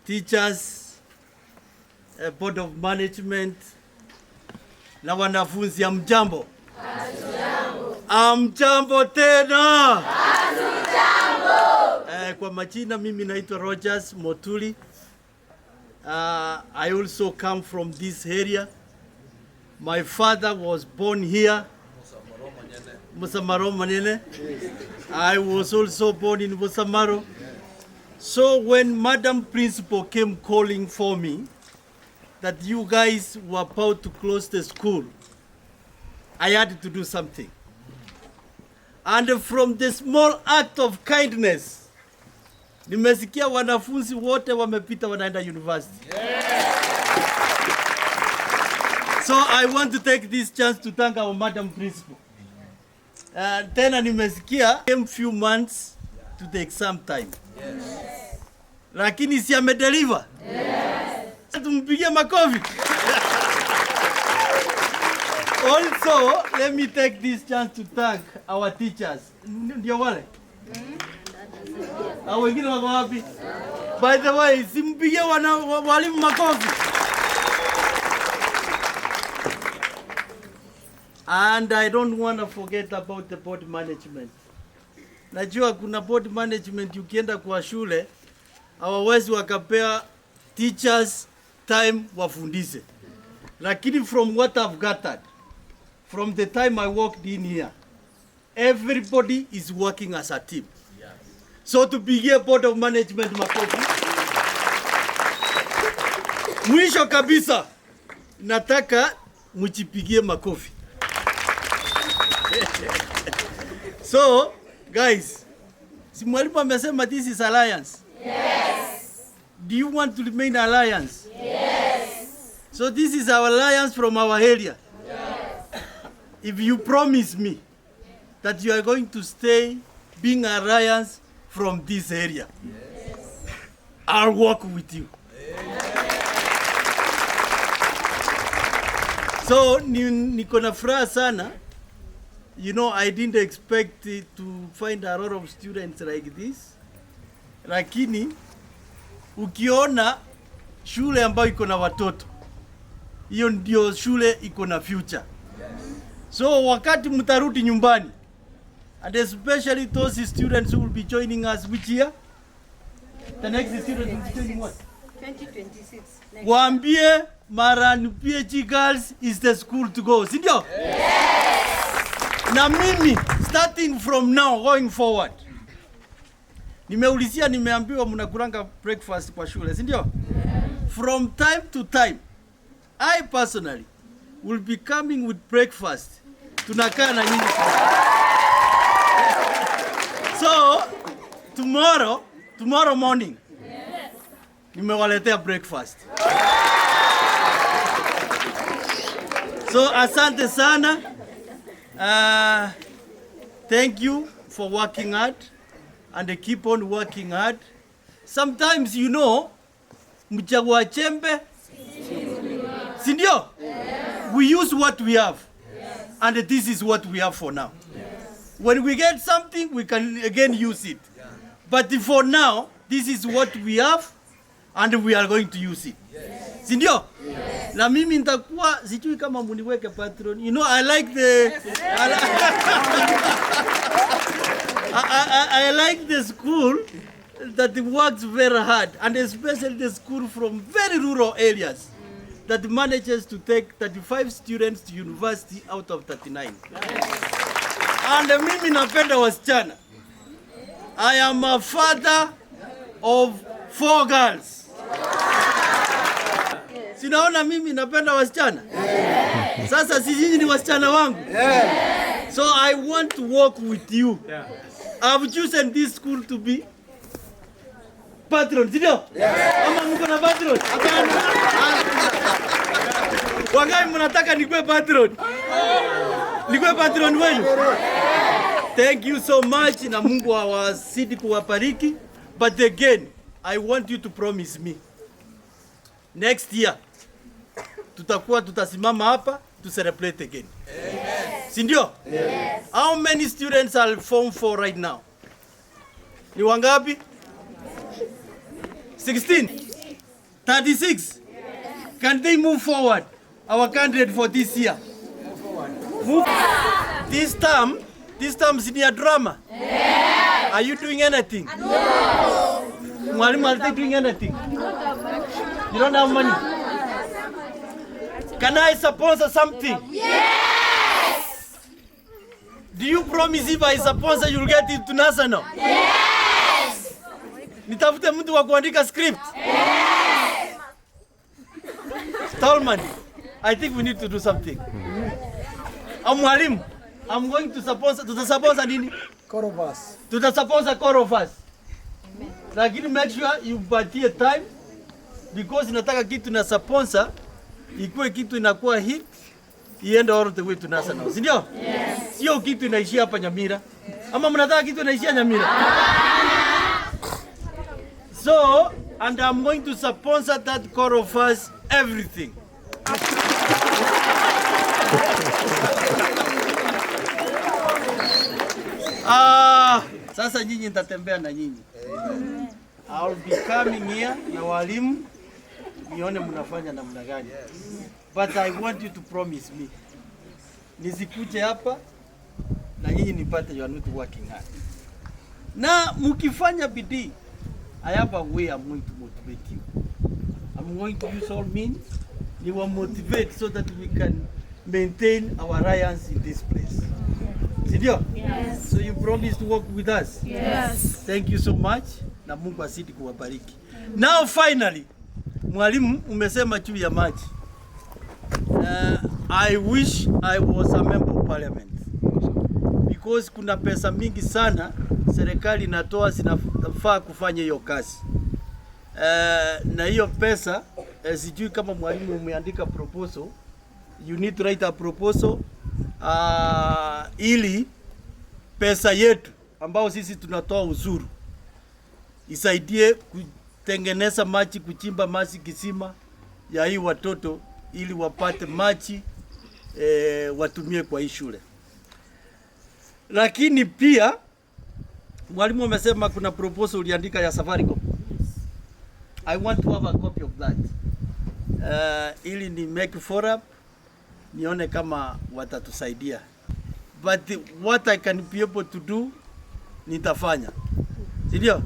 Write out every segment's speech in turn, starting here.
Teachers, board of management na wanafunzi, hamjambo? Hamjambo tena. Hatujambo. Kwa majina mimi naitwa Rogers Motuli. I also come from this area. My father was born here. Musamaro Manene. I was also born in Musamaro. So when Madam Principal came calling for me that you guys were about to close the school, I had to do something. And from the small act of kindness, nimesikia wanafunzi wote wamepita wanaenda university. So I want to take this chance to thank our Madam Principal. Tena nimesikia came few months to the exam time. Yes. Lakini si amedeliver? Yes. Tumpigie makofi. Also, let me take this chance to thank our teachers. Ndio wale? Hao wengine wako wapi? By the way, simpigie walimu makofi. And I don't want to forget about the board management. Najua kuna board management ukienda kwa shule hawawezi wakapea teachers time wafundishe. Lakini from what I've gathered, from the time I walked in here, everybody is working as a team. So tupigie board of management makofi. Mwisho kabisa, nataka mjipigie makofi. So, guys, si mwalimu amesema this is alliance? Yes. Do you want to remain alliance? Yes. So this is our alliance from our area. Yes. If you promise me that you are going to stay being alliance from this area, yes, I'll work with you. So niko na furaha sana. You know, I didn't expect to find a lot of students like this. Lakini ukiona shule ambayo iko na watoto, hiyo ndio shule iko na future. So wakati mtarudi nyumbani, and especially those students who will be joining us which year? The next student will be joining what? 2026. Next. Waambie Marani PhD Girls is the school to go, si ndio? Yes. Na mimi starting from now going forward, nimeulizia, nimeambiwa mnakulanga breakfast kwa shule, si ndio? Yes. From time to time, I personally will be coming with breakfast. Tunakaa na nyinyi. So tomorrow morning, yes, nimewaletea breakfast. So asante sana. Thank you for working hard and keep on working hard. Sometimes, you know, mchagua chembe, si ndio? Yes. We use what we have. Yes. And this is what we have for now. Yes. When we get something, we can again use it. Yeah. But for now, this is what we have and we are going to use it. Yes. Si ndio? Yes. Na mimi nitakuwa sijui kama muniweke patron. You know, I like the I like the school that works very hard, and especially the school from very rural areas that manages to take 35 students to university out of 39. And mimi napenda wasichana. I am a father of 4 girls. Sinaona mimi napenda wasichana? Yes. Sasa si nyinyi ni wasichana wangu? Yes. So I want to work with you. Yeah. I've chosen this school to be patron, si ndio? Yes. Ama mko na patron? Hapana. Wangapi mnataka nikuwe patron? Nikuwe patron wenu? Thank you so much, na Mungu awazidi kuwabariki. But again, I want you to promise me next year tutakuwa tutasimama hapa to celebrate again. Amen. Si ndio? Yes. How many students are form 4 right now? Ni wangapi? 16. 36. Can they move forward? Our candidate for this year. Move. This term is near drama. Yes. Are you doing anything? No. Mwalimu, are they doing anything? You don't have money. Can I sponsor something? Yes. Do you promise if I sponsor you'll get it to national? Yes. Nitafute mtu wa kuandika script? Yes. Tallman, I think we need to do something. Mwalimu, I'm going to sponsor, tutasponsor nini? Korobas. Tutasponsor Korofas. Lakini make sure you patie time because nataka kitu na sponsor ikuwe kitu inakuwa hit iende all the way to national. Si ndio? Yes. Sio kitu inaishia hapa Nyamira. Ama mnataka kitu inaishia Nyamira? So, and I'm going to sponsor that Korofas everything. Ah, sasa nyinyi nitatembea na nyinyi. I'll be coming here na walimu nione mnafanya namna gani. But I want you to promise me. Nisikuje hapa na nyinyi nipate you are not working hard. Na mkifanya bidii, I have a way I'm going to motivate you. I'm going to use all means ni wa motivate so that we can maintain our alliance in this place. Si ndio? Yes. So you promise to work with us? Yes. Thank you so much na Mungu azidi kuwabariki. Now finally, mwalimu umesema juu ya maji. I wish I was a member of parliament because kuna pesa mingi sana serikali inatoa zinafaa kufanya hiyo kazi. Na hiyo pesa sijui kama mwalimu umeandika proposal. You need to write a proposal ili pesa yetu ambao sisi tunatoa ushuru isaidie kutengeneza maji, kuchimba maji kisima ya hii watoto ili wapate maji watumie kwa hii shule. Lakini pia mwalimu amesema kuna proposal uliandika ya Safaricom. I want to have a copy of that. Ili ni make follow up nione kama watatusaidia. But what I can be able to do nitafanya. Si ndio?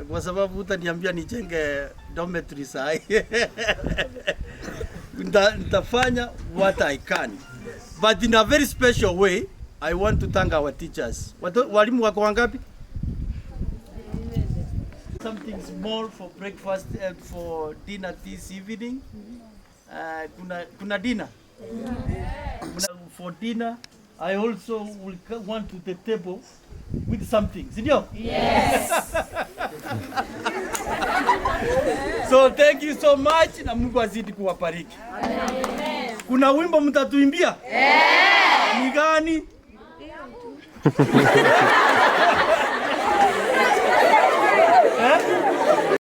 Kwa sababu utaniambia nijenge dormitory saa hii. Nitafanya what I can. But in a very special way, I want to thank our teachers. Walimu wako wangapi? Something small for breakfast and for dinner this evening. Kuna dinner? Kuna, for dinner, I also will want to the table with something. Si ndio? Yes. So thank you so much na Mungu azidi kuwabariki. Kuna wimbo mtatuimbia? Yeah. Ni gani?